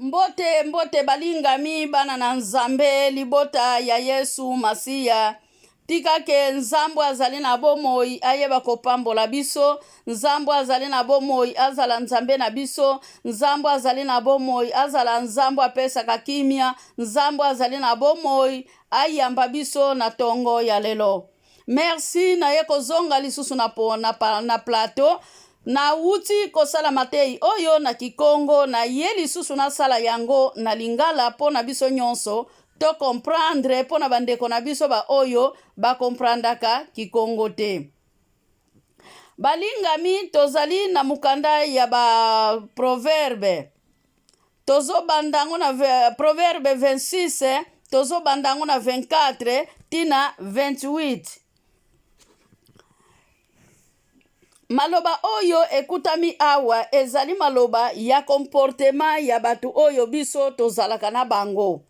Mbote, mbote balingami bana na Nzambe, libota ya Yesu Masiya. Tika ke Nzambe azali na bomoi ayeba kopambola biso. Nzambe azali na bomoi azala Nzambe na biso. Nzambe azali na bomoi azala Nzambe apesaka kimia. Nzambe azali na bomoi ayamba biso na tongo ya lelo. Merci naye kozonga lisusu na, na, na plateau. Nawuti kosala mateyi oyo na kikongo na ye lisusu nasala yango na lingala mpo na biso nyonso to comprendre mpo na bandeko na biso ba oyo ba comprendaka kikongo te. Balingami tozali na mokanda ya ba proverbe tozobanda yango na proverbe 26 tozobanda yango na 24 tina 28. Maloba oyo ekutami awa ezali maloba ya comportement ya bato oyo biso tozalaka na bango.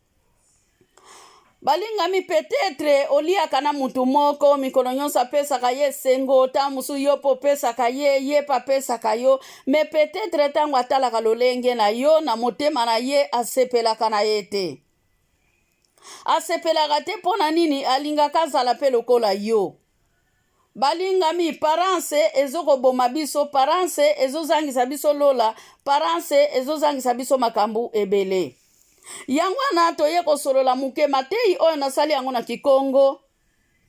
Balingami, peut-etre oliaka na mutu moko mikolo nyonso apesaka ye esengo, ntango mosusu yo mpe opesaka ye, ye mpe apesaka yo, mais peut-etre ntango atalaka lolenge na yo na motema na ye asepelaka na ye te. Asepelaka te mpo na nini? Alingaka azala mpe lokola yo. Balingami, parence ezo koboma biso, parence ezozangisa biso lola, parence ezozangisa biso makambo ebele. Yango wana toye kosolola moke mateyi oyo nasali yango na Kikongo,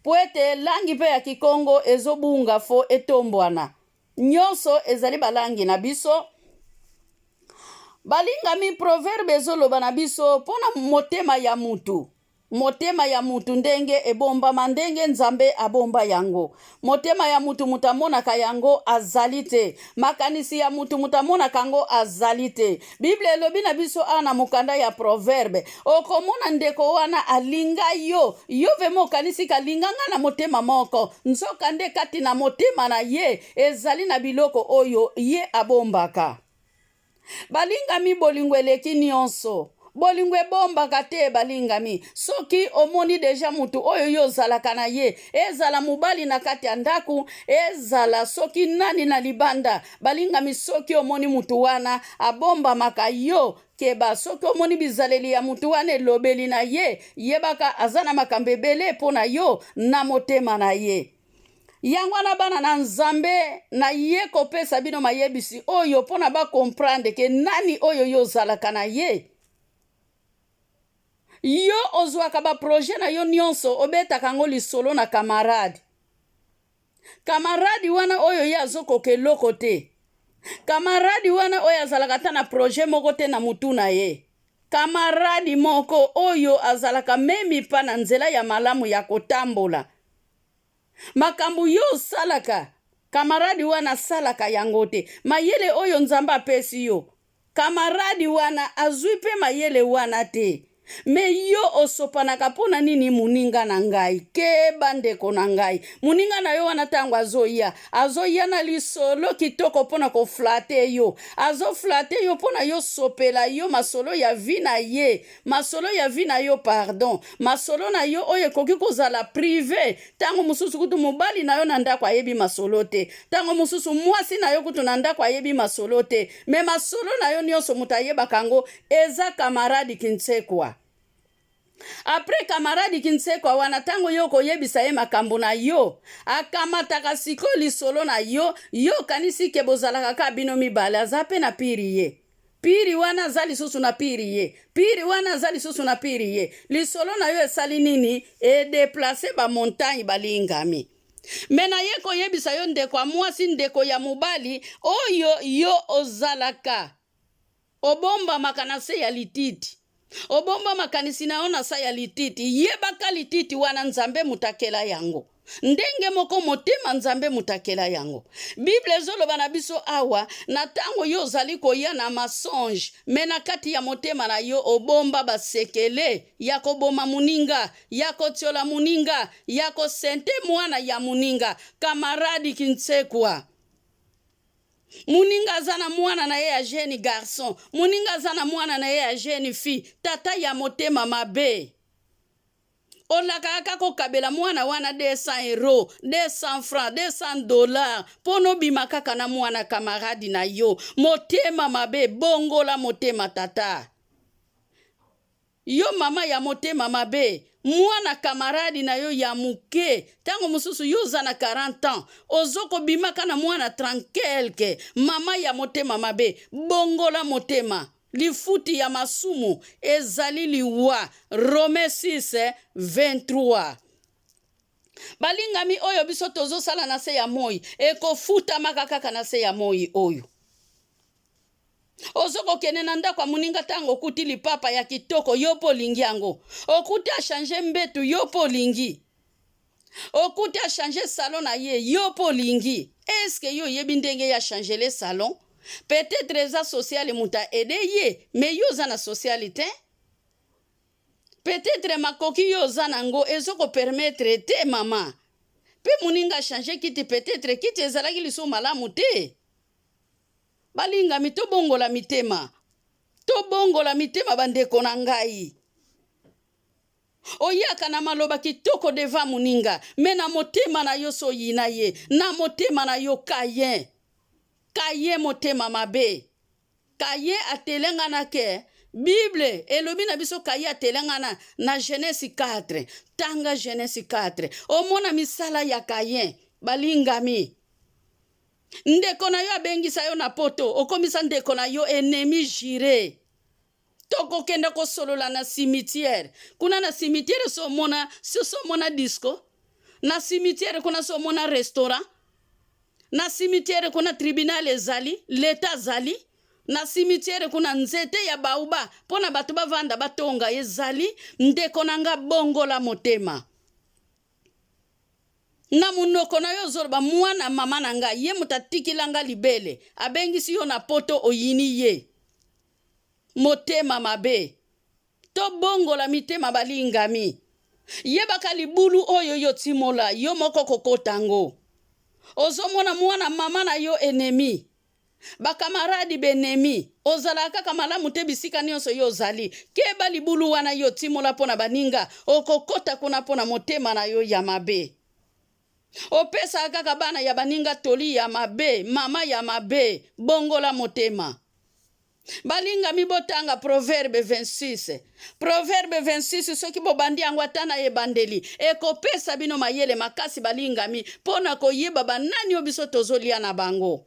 po ete langi mpe ya Kikongo ezobunga fo etombwana. Nyonso ezali balangi na biso. Balingami, proverbe ezoloba na biso mpo na motema ya mutu. Motema ya mutu ndenge ebombama, ndenge Nzambe abomba yango. Motema ya mutu, mutu amonaka yango azali te. Makanisi ya mutu, mutu amonaka yango azali te. Biblia elobi na biso awa na mokanda ya Proverbe, okomona ndeko wana alinga yo, yo vrema okanisi kalinga nga na motema moko, nzoka nde kati na motema na ye ezali na biloko oyo ye abombaka. Balingami bolingo eleki nionso. Bolingo ebombaka te balingami. Soki omoni deja mutu oyo yo ozalaka na ye, ezala mobali na kati ya ndaku, ezala soki nani na libanda, balingami soki omoni mutu wana abombamaka yo, keba. Soki omoni bizaleli ya mutu wana elobeli na ye, yebaka aza na makambo ebele mpo na yo na motema na ye. Yango wana bana na Nzambe na ye kopesa bino mayebisi oyo mpo na ba comprendre ke nani oyo yo ozalaka na ye. Yo ozwaka ba projet na yo nionso obetaka yango lisolo na camarade. Camarade wana oyo ye azokoka eloko te. Camarade wana oyo azalaka ata na projet moko te na mutu na ye. Camarade moko oyo azalaka meme pas na nzela ya malamu ya kotambola. Makambo yo osalaka, camarade wana asalaka yango te. Mayele oyo Nzambe apesi yo, camarade wana azui pe mayele wana te. Mais yo osopanaka pona nini muninga na ngai? Keba ndeko na ngai. Muninga na yo wana tango azoya, azoya na lisolo kitoko pona ko flatter yo. Azo flatter yo pona yo sopela yo masolo ya vie na ye. Masolo ya vie na yo pardon. Masolo na yo oyo ekoki kozala prive. Tango mosusu kutu mobali na yo na ndako ayebi masolo te. Tango mosusu mwasi na yo kutu na ndako ayebi masolo te. Mais masolo na yo nionso moto ayebaka yango eza camarade Kinsekwa. Après camarade Kinsekwa wana tango yo okoyebisa ye makambo na yo, akamataka sikoyo lisolo na yo, yo okanisi ke bozalaka kaka bino mibale, aza pe na piri ye. Piri wana aza lisusu na piri ye. Piri wana aza lisusu na piri ye. Lisolo na yo esali nini? E deplacer ba montagne balingami. Mais naye koyebisa yo ndeko ya mwasi, ndeko ya mobali oyo yo ozalaka obombamaka na se ya lititi. Obomba makanisi na yo na sa ya lititi. Yebaka lititi wana Nzambe moto akela yango. Ndenge moko motema Nzambe moto akela yango. Bible ezoloba na biso awa na tango yo ozali koya na mensonge mais na kati ya motema na yo obomba ba sekele ya koboma moninga, ya kotiola moninga, ya kosente mwana ya moninga. Camarade Kinsekwa. Moninga aza na mwana na ye ya jeune garçon, moninga aza na mwana na ye ya jeune fille, tata ya motema mabe. Olakaka kaka okabela mwana wana 200 euros, 200 francs, 200 dollars mpo obima kaka na mwana camarade na yo. Motema mabe, bongola motema tata. Yo mama ya motema mabe, mwana camarade na yo ya muke, tango mosusu yo oza na 40 ans, ozo kobimaka na mwana 30 quelque, mama ya motema mabe, bongola motema. Lifuti ya masumu ezali liwa. Romains 6, 23. Balingami, oyo biso tozosala na se ya moi ekofutamaka kaka na se ya moi oyo. Ozo kokende na ndako ya moninga ntango okuti lipapa ya kitoko, yo mpo olingi yango. Okuti achange mbetu, yo mpo olingi. Okuti achange salon na ye, yo mpo olingi. Eske yo oyebi ndenge ye achangele salon? Peut-être eza sociale moto aide ye, mais yo oza na sociale te. Peut-etre makoki yo oza nango ezo ko permettre te mama. Pe moninga achange kiti peut-etre kiti ezalaki lisusu malamu te. Balingami tobongola mitema. Tobongola mitema bandeko na ngai. Oyaka na maloba kitoko devant moninga, mais na motema na yo so oyina ye, na motema na yo Caïn. Caïn motema mabe. Caïn atelengana ke Bible elobi na biso Caïn atelengana na Genèse 4. Tanga Genèse 4. Omona misala ya Caïn. Balingami. Ndeko na yo abengisa yo na poto, okomisa ndeko na yo ennemi jure. Tokokende kosolola na cimetière. Kuna na cimetière so omona, so omona disco. Na cimetière kuna so omona restaurant. Na cimetière kuna tribunal ezali, l'etat azali. Na cimetière kuna nzete ya baoba mpo na bato bavanda batonga ezali. Ndeko na nga bongola motema. Na munoko na yo ozoloba mwana mama na nga ye moto atikila nga libele abengisi yo na poto oyini ye motema mabe tobongola mitema balingami yebaka libulu oyo yo timola yo moko kokota ngo ozomona mwana mama na yo enemi Ba camarade b'ennemi ozalaka kaka malamu te bisika nionso yo ozali keba libulu wana yo otimola mpo na baninga okokota kuna mpo na motema na yo ya mabe opesaka kaka bana ya baninga toli ya mabe mama ya mabe bongola motema balingami botanga proverbe 26 proverbe 26 soki bobandi yango ata na ebandeli ekopesa bino mayele makasi balingami mpo na koyeba banani oyo biso tozolia na bango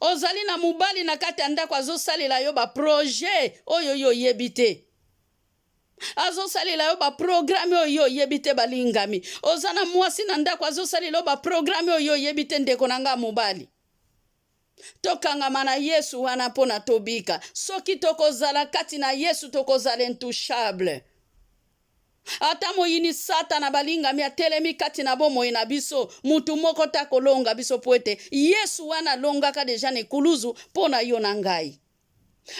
ozali na mobali na kati ya ndako azosalela yo baprojet oyo yo oyebi te azosalela yo baprograme oyo yo oyebi te balingami oza na mwasi na ndako azosalela yo baprograme oyo yo oyebi te ndeko na nga mobali Tokangama na Yesu wana mpo na tobika. Soki tokozala kati na Yesu, tokozala intouchable. Ata moyini Satana balingami atelemi kati na bomoi na biso, mutu moko te akolonga biso mpo ete Yesu wana alongaka deja na ekuluzu mpo na yo na ngai.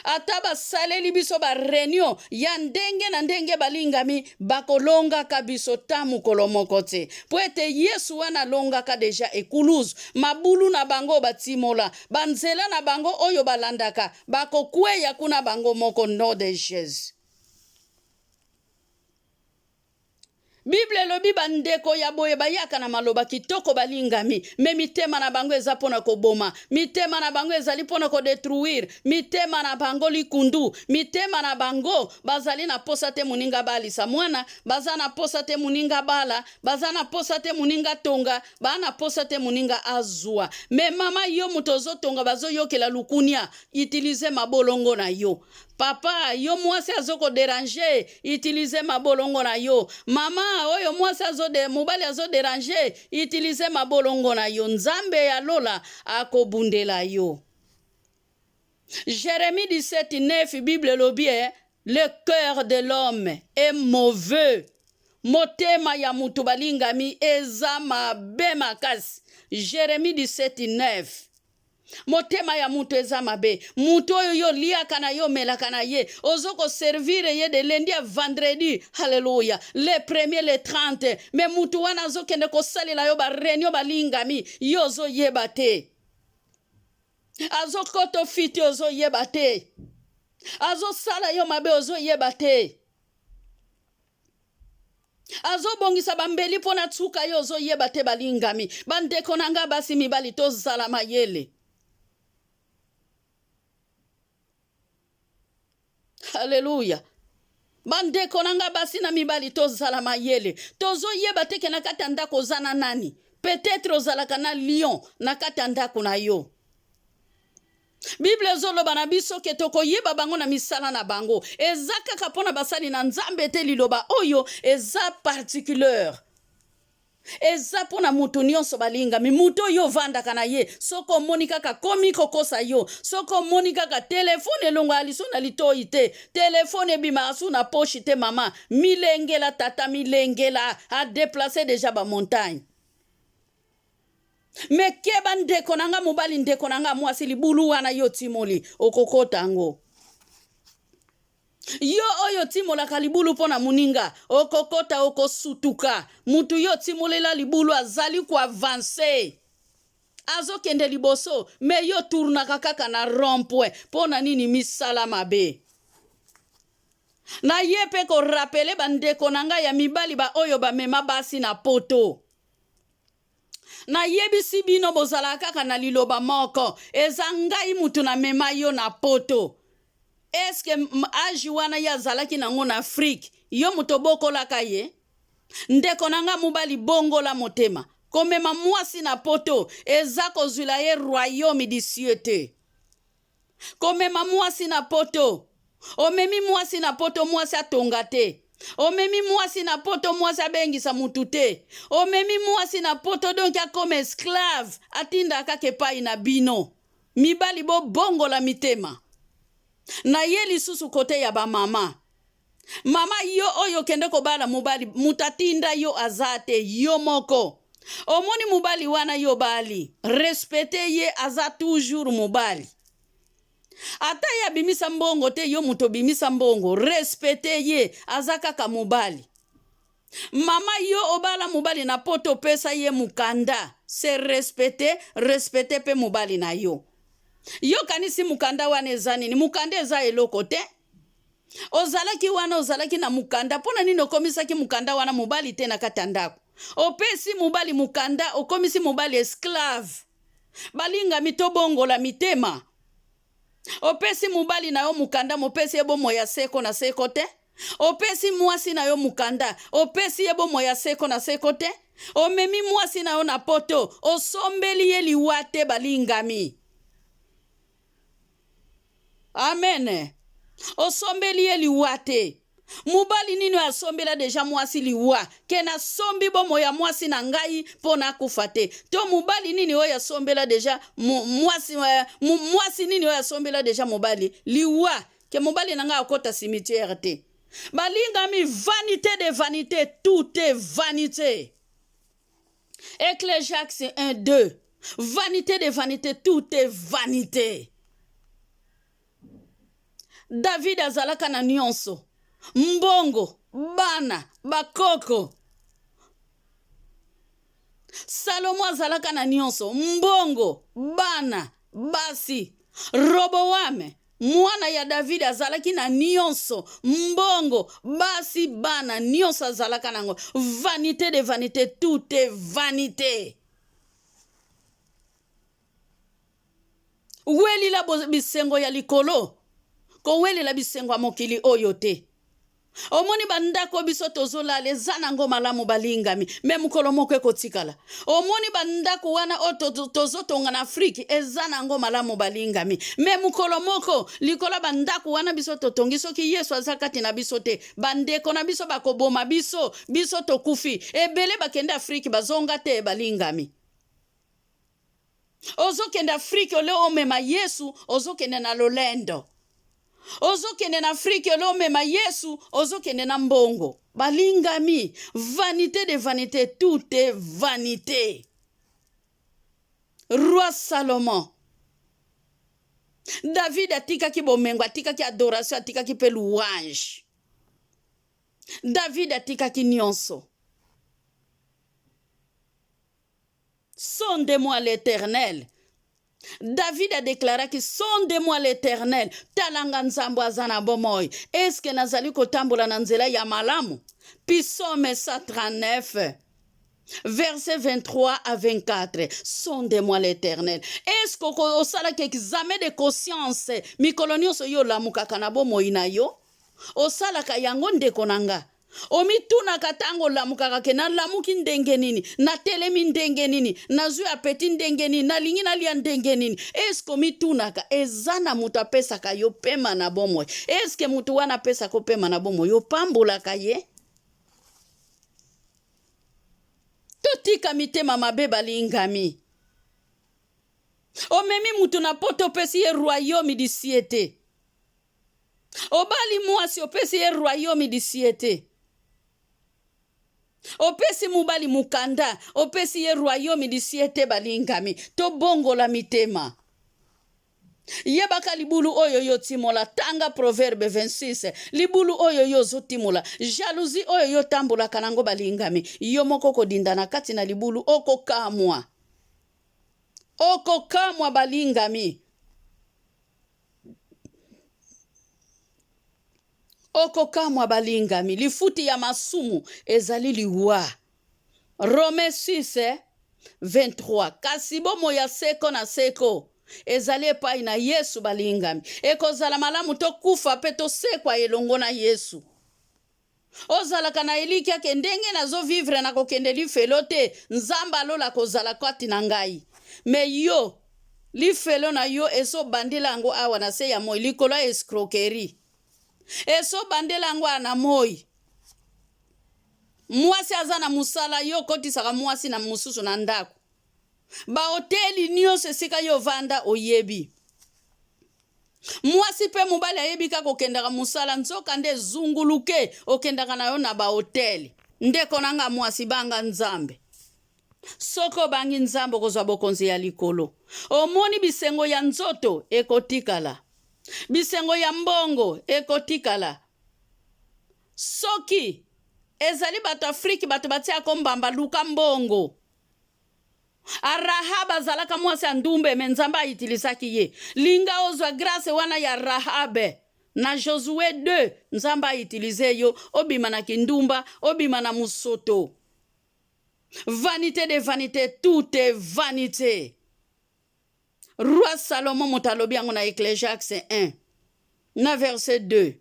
Ata basaleli biso ba reunion ya ndenge na ndenge balingami bakolongaka biso ta mokolo moko te mpo ete Yesu wana alongaka deja ekuluzu. Mabulu na bango batimola, banzela na bango oyo balandaka bakokweya kuna bango moko nom de Jesus. Bible elobi ba ndeko ya boye bayaka na maloba kitoko balingami me mitema na bango eza pona koboma mitema na bango ezali pona kodetruire mitema na bango likundu mitema na bango bazali na posa te moninga balisa mwana baza na posa te moninga bala baza na posa te moninga tonga ba na posa te moninga azwa me mama yo moto ozotonga bazoyokela lukunia utilize mabolongo na yo Papa, yo mwasi azo ko deranger, utiliser mabolongo na yo. Mama, oyo mwasi azo de, mobali azo deranger, utiliser mabolongo na yo. Nzambe ya lola akobundela yo. Jérémie 17, 9, Bible elobi eh, le cœur de l'homme est mauvais. Motema ya mutu balingami eza mabe makasi. Jérémie 17, 9. Motema ya mutu eza mabe. Mutu oyo yo liaka na yo omelaka na ye, ozo ko servir ye de lundi à vendredi, hallelujah, le premier le 30, mais mutu wana azo kende kosalela yo ba reunion balingami, yo ozo yeba te. Azo koto fiti ozo yeba te. Azo sala yo mabe ozo yeba te. Azobongisa bambeli mpo na tsuka yo ozoyeba te balingami bandeko na nga basi mibali tozala mayele haleluya. Bandeko na nga basi na mibali tozala mayele. Tozoyeba te ke na kati ya ndako oza na nani. Peut-etre ozalaka na lion na kati ya ndako na yo. Bible ezoloba na biso ke tokoyeba bango na misala na bango. Eza kaka mpo na basali na Nzambe te liloba oyo eza particulier. Eza mpo na moto nyonso balingami. Moto oyo ovandaka na ye, soki omoni kaka akomi kokosa yo, soki omoni kaka telefone elongwaka lisusu na litoi te, telefone ebimaka lisusu na poche te, mama milengela, tata milengela, a deplacer deja ba montagne. Me keba ndeko na nga mobali, ndeko na nga mwasi, libulu wana yo otimoli, okokota yango. Yo oyo otimolaka libulu mpo na moninga, okokota, okosutuka. Mutu yo otimolela libulu azali ko avancer, azokende liboso, mais yo tournaka kaka na rond point. Mpo na nini? Misala mabe. Na ye mpe ko rappeler ba ndeko na ngai ya mibali ba oyo bamema basi na poto. Nayebisi bino bozalaka kaka na liloba moko, eza ngai mutu na mema yo na poto. Est-ce que age wana ye azalaki nango na Afrique, yo moto obokolaka ye? Ndeko na nga mobali bongola motema. Komema mwasi na poto eza kozwila ye royaume du cieux te. Komema mwasi na poto, omemi mwasi na poto mwasi atonga te. Omemi mwasi na poto mwasi abengisa mutu te. Omemi mwasi na poto donc akoma esclave, atinda kaka epai na bino. Mibali bobongola mitema. Na ye lisusu kote ya ba mama. Mama yo oyo okende kobala mobali mutu atinda yo aza te yo moko. Omoni mobali wana yo obali, respecte ye aza toujours mobali. Ata ye abimisa mbongo te yo mutu obimisa mbongo, respecte ye aza kaka mobali. Mama yo obala mobali na poto opesa ye mukanda se respecte respecte pe mobali na yo. Yo kanisi mukanda wana eza nini? Mukanda eza eloko te. Ozalaki wana ozalaki na mukanda pona nini okomisaki mukanda wana mobali te na kati ya ndako? Opesi mobali mukanda okomisi mobali esclave. Balingami tobongola mitema. Opesi mobali na yo mokanda, mopesi ye bomoi ya seko na seko te? Opesi mwasi na yo mokanda, opesi ye bomoi ya seko na seko te? Omemi mwasi na yo na poto, osombeli ye liwa te, balingami. Amen. Osombeli ye liwa te. Mobali nini oyo asombela deja mwasi liwa ke nasombi bomoi ya mwasi na ngai mpo nakufa te? To mobali nini oyo asombela deja mwasi, eh, mwasi nini oyo asombela deja mobali liwa ke mobali na ngai akota cimetière te? Balingami, vanité de vanité, tout est vanité. Ecclésiaste 1 2 vanité de vanité, tout est vanité. David azalaka na nionso, mbongo, bana, bakoko. Salomo azalaka na nionso, mbongo, bana, basi. Roboame mwana ya David azalaki na nionso, mbongo, basi, bana, nionso azalaka nango. Vanité de vanité, tout est vanité. Welela bisengo ya likolo, kowelela bisengo ya mokili oyo te. Omoni bandako biso tozolala eza nango malamu balingami, me mokolo moko ekotikala. Omoni bandako wana oyo tozotonga na Afrike eza nango malamu balingami, me mokolo moko likolo ya bandako wana biso totongi, soki Yesu aza kati na biso te, bandeko na biso bakoboma biso, biso tokufi. Ebele bakende Afrike bazonga te balingami. Ozokende Afrike ole omema Yesu, ozokende na lolendo. Ozokende na Afrike ole omema Yesu, ozokende na mbongo. Balingami, vanité de vanité, tout est vanité. Roi Salomon, David atikaki bomengo, atikaki adoration, atikaki pe louange. David atikaki nyonso. Sonde-moi l'Eternel. David adeklaraki sonde-moi l'Eternel, tala nga Nzambe aza na bomoi, eske nazali kotambola na nzela ya malamu? Psaume 139 verset 23 à 24. Sondez-moi l'Éternel. Est-ce que osalaki examen de conscience mikolo nyonso yo olamukaka na bomoi na yo? Osalaka yango ndeko na nga? Omitunaka ntango olamukaka ke nalamuki ndenge nini, natelemi ndenge nini, nazwi apeti ndenge nini, nalingi nalia ndenge nini? Eske omitunaka eza na moto apesaka yo pema na bomoi? Eske moto wana apesaka yo pema na bomoi, opambolaka ye? Totika mitema mabe balingami. Omemi moto na poto opesi ye royaume du ciel te. Obali mwasi opesi ye royaume du ciel te. Opesi mobali mokanda opesi ye royaume du ciel te balingami. Tobongola mitema. Yebaka libulu oyo yo timola, tanga Proverbe 26, libulu oyo yo ozotimola, jalousie oyo yo tambolaka nango balingami, yo moko okodinda na kati na libulu, okokamwa. Okokamwa balingami. Okokamwa balingami, lifuti ya masumu ezali liwa. Romains 6, 23. Kasi bomoi ya seko na seko ezali epai na Yesu balingami. Ekozala malamu tokufa mpe tosekwa elongo na Yesu. Ozalaka na elikya ke ndenge nazo vivre nakokende lifelo te, Nzambe alola akozala kati na ngai. Mais yo, lifelo na yo eso bandela yango awa na se ya moi likolo ya escroquerie. Eso bandela yango awa na moi. Mwasi aza na musala, yo okotisaka mwasi na mosusu na ndako. Ba hoteli nyonso esika yo ovanda oyebi. Mwasi pe mobali ayebi kaka okendaka musala nzoka nde zunguluke okendaka na yo na ba hotel. Ndeko na nga mwasi banga Nzambe. Soki obangi Nzambe okozwa bokonzi ya likolo. Omoni bisengo ya nzoto ekotikala. Bisengo ya mbongo ekotikala. Soki ezali bato Afriki bato batiako mbamba luka mbongo. A Rahab azalaka mwasi ya ndumbe me Nzambe a utilisaki ye. Linga ozwa grace wana ya Rahab. Na Josue 2 Nzambe a utiliser yo obima na kindumba, obima na musoto. Vanite de vanite, tout est vanite. Roi Salomon moto alobi yango na Ecclesiaste 1 na verset 2.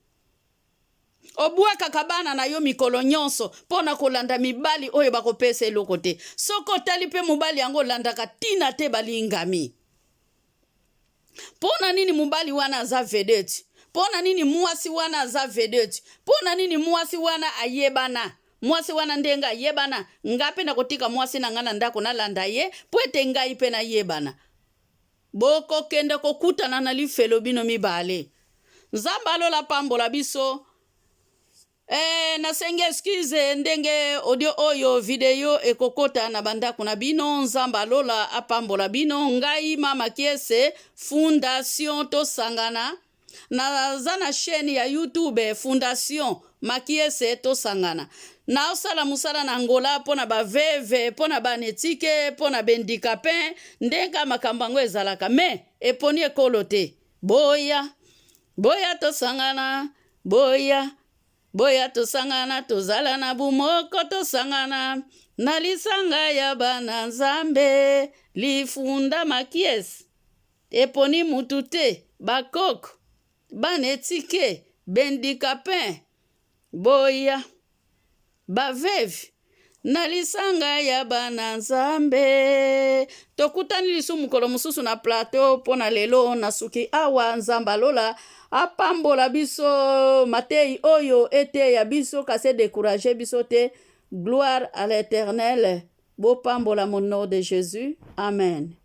Obwakaka bana na yo mikolo nyonso mpo na kolanda mibali oyo bakopesa eloko te. Soki otali mpe mobali yango olandaka ntina te balingami. Mpo na nini mobali wana aza vedette? Mpo na nini mwasi wana aza vedette? Mpo na nini mwasi wana ayebana? Mwasi wana ndenge ayebana, ngai mpe nakotika mwasi na ngai na ndako nalanda ye mpo ete ngai mpe nayebana. Bokokende kokutana na lifelo bino mibale. Nzambe alola apambola biso. Eh, nasengi excuse ndenge audio oyo video ekokota na bandako na bino. Nzambe alola apambola bino. Ngai Mama Kiese, Fondation Tosangana. Naza na chaîne ya YouTube Fondation Makiese Tosangana. Naosala mosala na Angola mpo na baveve, mpo na bana etike, mpo na bendikapin, ndenge makambo yango ezalaka. Me eponi ekolo te. Boya, boya tosangana, boya, boya tosangana, tozala na bomoko, tosangana na lisanga ya bana Nzambe, lifunda Makiese. Eponi mutu te, ba koko, bana etike, b'handicapin, boya, ba veuve, na lisanga ya bana Nzambe. Tokutani lisusu mokolo mosusu na plateau mpo na lelo nasuki awa. Nzambe alola apambola biso mateyi oyo eteya biso kasi edecourage biso te. Gloire à l'Eternel. Bopambola mon nom de Jesus. Amen.